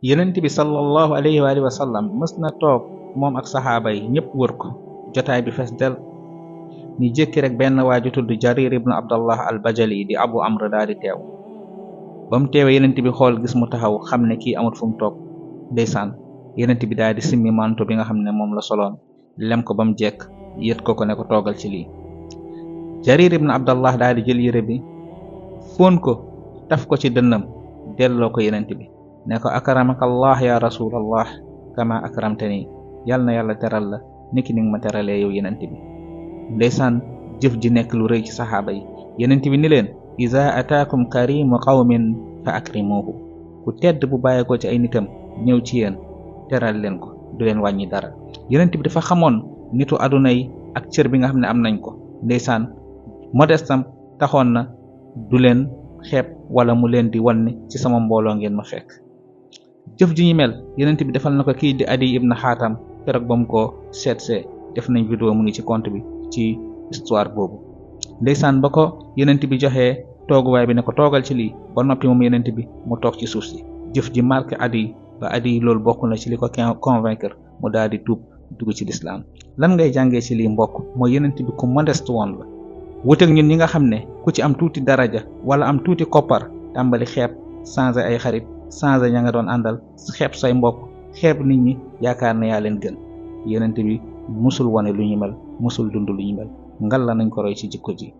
yonent bi sallallahu alayhi wa alihi wa sallam mës na toog moom ak saxaaba yi ñëpp wër ko jotaay bi fees del ni jékki rek benn waaju tudd Jarir ibnu Abdallah al Bajali di Abu Amr daal di teew ba mu teewee yonent bi xool gis mu taxaw xam ne kii amut fu mu toog ndeysaan yonent bi daal di simmi manto bi nga xam ne moom la soloon lem ko ba mu jekk yët ko ne ko toogal ci lii Jarir ibnu Abdallah daal di jël yére bi fóon ko taf ko ci dënnam delloo ko yonent bi ne ko akramakallah ya rasulallah kama akramtani yal na yàlla teral la niki ni nga ma teralee yow yonent bi ndeysaan jëf ji nekk lu rëy ci saxaaba yi yonent bi ni leen iza ataakum karimu qawmin fa akrimuhu ku tedd bu bàyyeekoo ci ay nitam ñëw ci yéen teral leen ko du leen wàññi dara yonent bi dafa xamoon nitu aduna yi ak cër bi nga xam ne am nañ ko ndeysaan modestam taxoon na du leen xeeb wala mu leen di wanni ci sama mbooloo ngeen ma fekk jëf ji ñu mel yonent bi defal na ko kii di Adi ibn Xaatam keroog ba mu ko seetsee def nañ vidéo mu ngi ci compte bi ci histoire boobu ndeysaan ba ko yonent bi joxee tooguwaay bi ne ko toogal ci lii ba noppi moom yonent bi mu toog ci suuf si jëf ji marqué Adi ba Adi loolu bokk na ci li ko convaincre mu daal di tuub dugg ci lislaam lan ngay jàngee ci lii mbokk mooy yonent bi ku modeste woon la wuteeg ñun ñi nga xam ne ku ci am tuuti daraja wala am tuuti koppar tàmbali xeeb changé ay xarit changé ña nga doon àndal xeeb say mbokk xeeb nit ñi yaakaar na yaa leen gën yonent bi musul wane lu ñu mel musul dund lu ñu mel ngal la nañ ko roy ci jikko ji